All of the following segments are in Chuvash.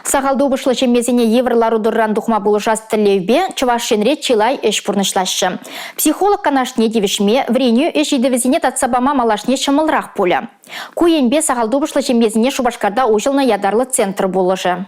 Сахал тупӑшлӑ ҫемьесене йывӑр лару-тӑруран тухма пулӑшас тӗллевпе Чӑваш Енре чылай ӗҫ пурнӑҫлаҫҫӗ. Психолог канашне тивӗҫме, вӗренӳ ӗҫ ыйтӑвӗсене татса пама малашне ҫӑмӑлрах пулӗ. Ку енпе сахал тупӑшлӑ ҫемьесене Шупашкарта уҫӑлнӑ ятарлӑ центр пулӑшӗ.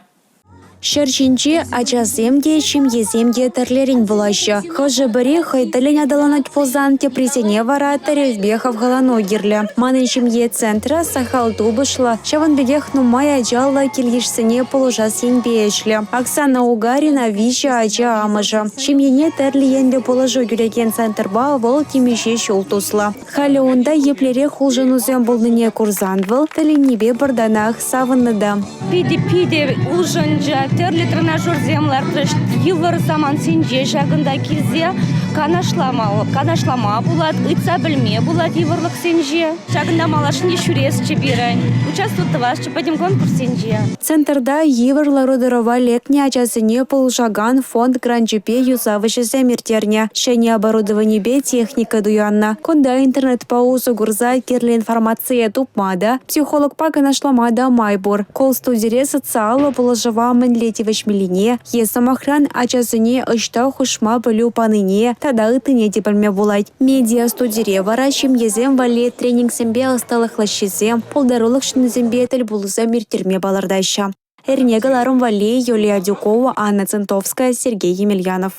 Ҫӗр ҫинче ачасем те, ҫемьесем те тӗрлӗрен пулаҫҫӗ. Хӑшӗ-пӗри хӑй тӗллӗн аталанать пулсан, теприсене вара тӗревпе хавхалану кирлӗ. «Манӑн ҫемье» центрӗ сахал тупӑшлӑ, ҫавӑн пекех нумай ачаллӑ кил-йышсене пулӑшас енпе ӗҫлӗ. Оксана Угарина виҫӗ ача амӑшӗ. Ҫемьене тӗрлӗ енлӗ пулӑшу кӳрекен центрпа вӑл темиҫе ҫул туслӑ. Халӗ унта еплерех улшӑнусем пулнине курсан вӑл тӗлӗннипе пӑртанах савӑннӑ та. Питӗ-питӗ улшӑнчӗ. Тӗрлӗ тренажерсем лартрӗҫ. Йывӑр самантсенче ҫакӑнта килсе канашлама, канашлама пулать, ыйтса пӗлме пулать йывӑрлӑхсенче. Ҫакӑнта малашне ҫӳресчӗ пирӗн, участвовать тӑвасчӗ пӗтӗм конкурссенче. Центрта йывӑр лару-тӑрӑва лекнӗ ачасене пулӑшакан фонд гранчӗпе юсав ӗҫӗсем ирттернӗ. Ҫӗнӗ оборудованипе техника туяннӑ. Кунта интернетпа усӑ курса кирлӗ информацие тупма та, психологпа канашлама та май пур. Колл-студире социаллӑ пулӑшӑва мӗнле тивӗҫмеллине е, сӑмахран, ачасене ӑҫта хушма пӗлӳ панине тата ыттине те пӗлме пулать. Медиа-студире вара ҫемьесем валли тренингсемпе ӑсталӑх лаҫҫисем, пултарулӑх ҫыннисемпе тӗл пулусем ирттерме палӑртаҫҫӗ. Эрне кӑларӑм валли Юлия Адюкова, Анна Центовская, Сергей Емельянов.